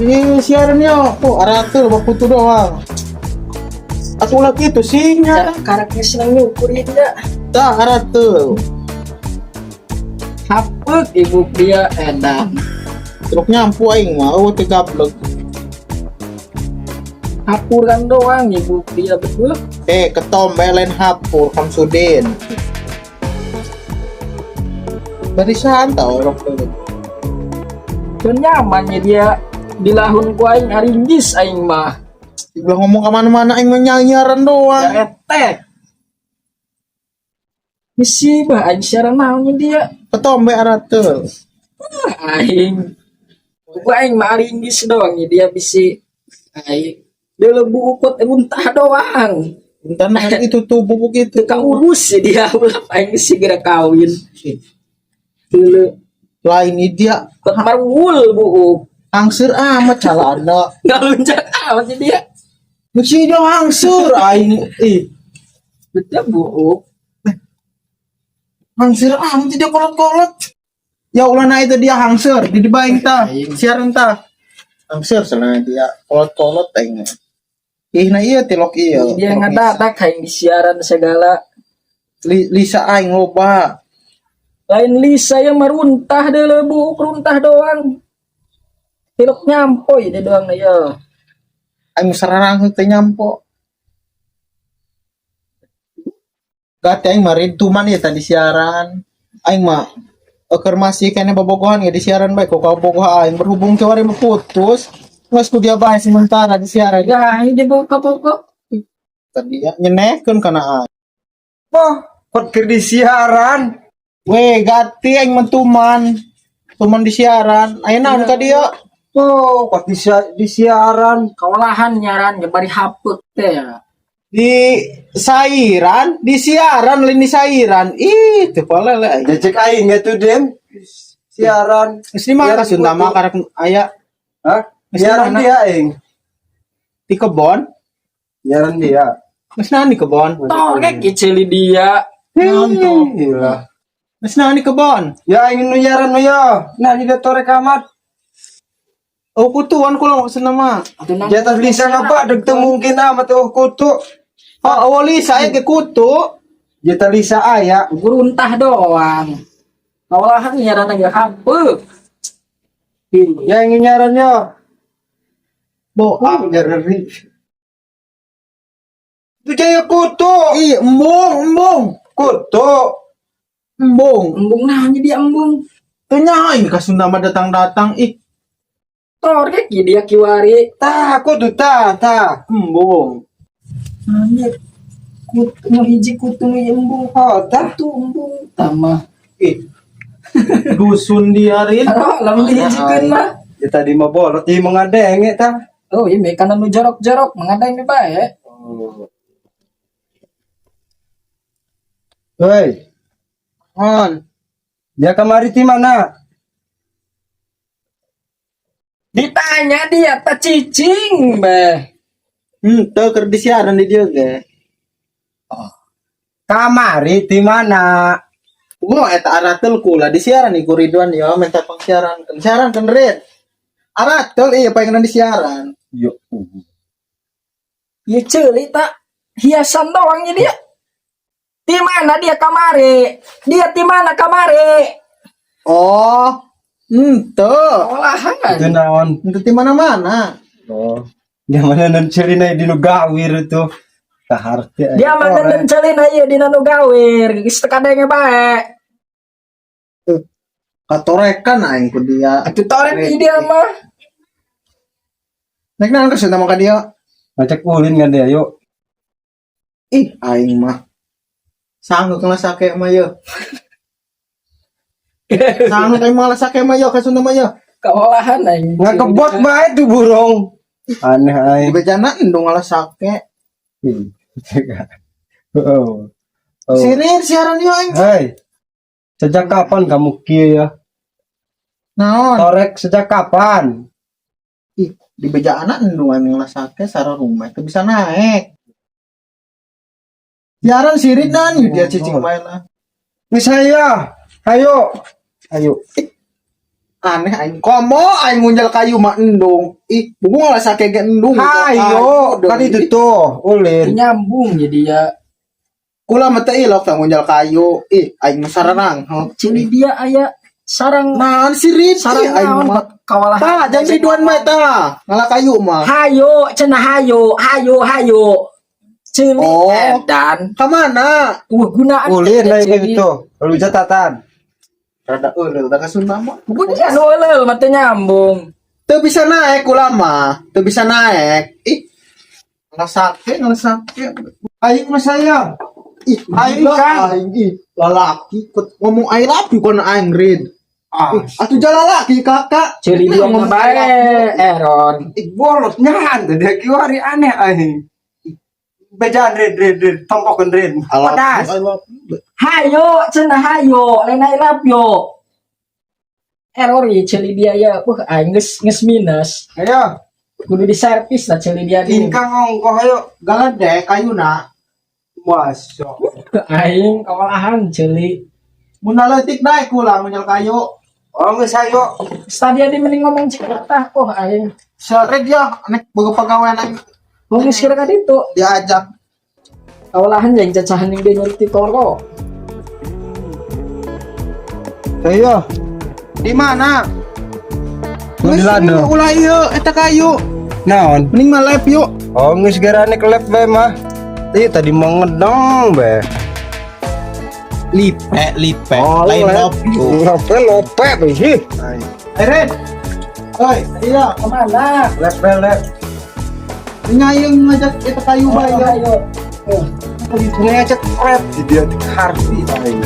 Ini siarannya kok aratul bakutu doang. Aku lagi itu sih nya. Karaknya senang nyukur ya dia. Tak aratul. Hapek ibu dia edan. Truk nyampu aing mah eueuh teu gablek. Hapuran doang ibu dia betul. Eh, ketombe lain hapur Kamsudin. Barisan tau orang tuh. Dan nyamannya dia di lahun ku aing aringgis aing mah. Dibilang ngomong kemana-mana aing mah nyanyiaran doang. Ya etek. Musibah aing siaran naonnya dia. Ketombe aratul. Aing. Gua aing mah aringgis doang ya dia bisi aing. Dia ukut runtah doang. Bentar nah, itu tuh bubuk itu. Teu kaurus ya dia ulah aing segera kawin. Dulu Lain ini dia kot marwul buuk. Hangseur amat calana. Ngalunjak amat sih dia. Mesti dia hangseur aing ih. Betul buuk. Hangseur amat dia kolot-kolot. Ya ulah nah itu dia hangseur di dibaing ta. Siaran ta. Hangseur selama dia kolot-kolot aing. Ih nah iya tilok iya. Dia ngadadak aing di siaran segala. Lisa aing loba. Lain Lisa yang meruntah deh buuk runtah doang. Tilok nyampoy dia doang na ya. Aing sararang teh nyampo. Gak aing mah rintuman ya tadi siaran. Aing mah eukeur masih kene bobogohan ya di siaran bae kok bogoh aing berhubung ke wari putus. Geus ku dia bae sementara di siaran. Ya ini dia bawa pokok. Tadi ya nyenehkeun kana aing. Wah, kot keur di siaran. Weh, gati aing mah tuman. Tuman di siaran. Aya naon ka dieu? Oh, kot di siaran. Kaolahan nyaran ge bari hapek teh. Di sairan, di siaran lain di sairan. Ih, teu palele aing. Jejek aing atuh Dem. Siaran. Geus di mana Siaran Sunda mah kutu. karek aya Hah? Geus di Siaran mana? dia aing. Di kebon? Siaran dia. Geus naon di kebon? Torek ceuli dia. Naon tuh? Gila. Geus naon di kebon? Ya aing nu nyaran nu ya. Nah, di torek amat. Oh, kutuan kula maksudna mah. Atuh nang Di atas Lisa ngapa deg teu mungkin amat oh kutu. Oh, awal Lisa aya ke kutu. Di atas Lisa aya. runtah doang. Kaolahan nyaran ge hapek. Ya aing nyaran yo. Bo, Oh, nyaran. Itu jaya kutu. Ih, embung, embung. Kutu. Embung. Embung naonnya dia embung. Teu nyaho aing ka Sunda mah datang-datang ih, Torek ge dia kiwari. Tah, kutu tah, tah. embung. Anjir. Kutu nu hiji kutu nu embung. Oh, tah. Kutu embung tamah. Ih. Dusun diarin. Oh, lamun dihijikeun mah. Ya tadi mah bolot di mengadenge tah. Oh, iya mekanan nu jorok-jorok mengadeng ge bae. Oh. Hei, On. dia kemari di mana? Ditanya dia tak cicing beh. Teu keur di siaran di dieu ge. Kamari di mana? Gua eta aratel kula di siaran iku Ridwan ya minta pangsiaran. Siaran kan Rid. Aratel iya pengen di siaran. Yo. Ya ceuli tak hiasan doang dia. Di mana dia kamari? Dia di mana kamari? Oh, teu. Olahan. Itu naon? Ente di mana-mana. Oh. Dia mana nan celina di nu gawir itu. Kaharte. Dia mana nan celina ieu dina nu gawir, geus teu kadenge bae. Katorekan aing ku dia. Atuh torek dia mah. Nek naon ka Sunda mah ka dia? Ngajak ulin kan dia, yuk. Ih, aing mah. Sanggup lah sake mah ye. Sanggup aing mah sake mah ye ka Sunda mah ye. Keolahan aing. Ngakebot bae tuh burung. Aneh aing. Di bejana endung ngalah sake. Oh. Oh. Sirin siaran yo aing. Hei. Sejak kapan kamu kia ya? Naon? Torek sejak kapan? Ih, di bejana endung aing ngalah sake sara rumah itu bisa naik. Siaran sirin nan dia cicing bae lah. Ini saya. Ayo. Ayo. Aneh aing. Komo aing ngunjal kayu mah endung. Ih, buku ngerasa kayak endung. Ayo, kan itu tuh, ulin. Nyambung jadi ya. Kula mah teu ilok tah ngunjal kayu. Ih, aing mah sararang. Ceuli dia aya sarang Naon si Rid? sarang Ih, aing naon mah. kawalah. Tah, jangan Ridwan mah tah. Ngalah kayu mah. Hayo cenah hayo, hayo hayo. Ceuli Oh. edan. Ka mana? Wah gunaan Ulin lah ceuli. itu. Lu catatan. Rada euleul tah kasunda mah. Bukan dia nu euleul mah teu nyambung. Teu bisa naik kula mah. Teu bisa naik. Ih. Ngerasake, ngerasake. Aing mah sayang. Ih, Aing gila, kan. aing ih. Lalaki kut ngomong I love you kono aing Rid. Ah, Ih, atuh jalan laki kakak. Ceuli dia Ngomong mah bae, Eron. Bolot nyahan tadi kiwari aneh aing. Bejaan red red red, tompokeun red. I love you, Pedas. I love you. Hayo cenah hayo, lain I love you. Error ieu ceuli dia ya. Wah aing geus geus minus. Ayo, Kudu diservis lah ceuli dia ini. ingkang ongkoh ayo. Galedek kayuna. Masuk. Aing kawalahan ceuli. Mun leutik naik kula ngunjal kayu. Oh, geus ayo. Tadi dia mending ngomong Jakarta. Oh aing. Sore dia nek boga pagawean aing Mau geus kira ka ditu. diajak. Kawalahan jeung cacahan jeung deui nyuri toro. Ayo. Di mana? Di lado. Ulah ieu eta kayu. Naon? Mending mah live yuk. Oh, geus garane kelep bae mah. Ih, tadi mau ngedong bae. Lipe, lipe. Oh, Lain lep. love you. Lope lope bae sih. Eh, Red. Oi, iya. Kemana? Lep bae lep. Nyayeng ngajak eta kayu Oh, bae. ayo. Tadi ngecek rep di dia harti aing.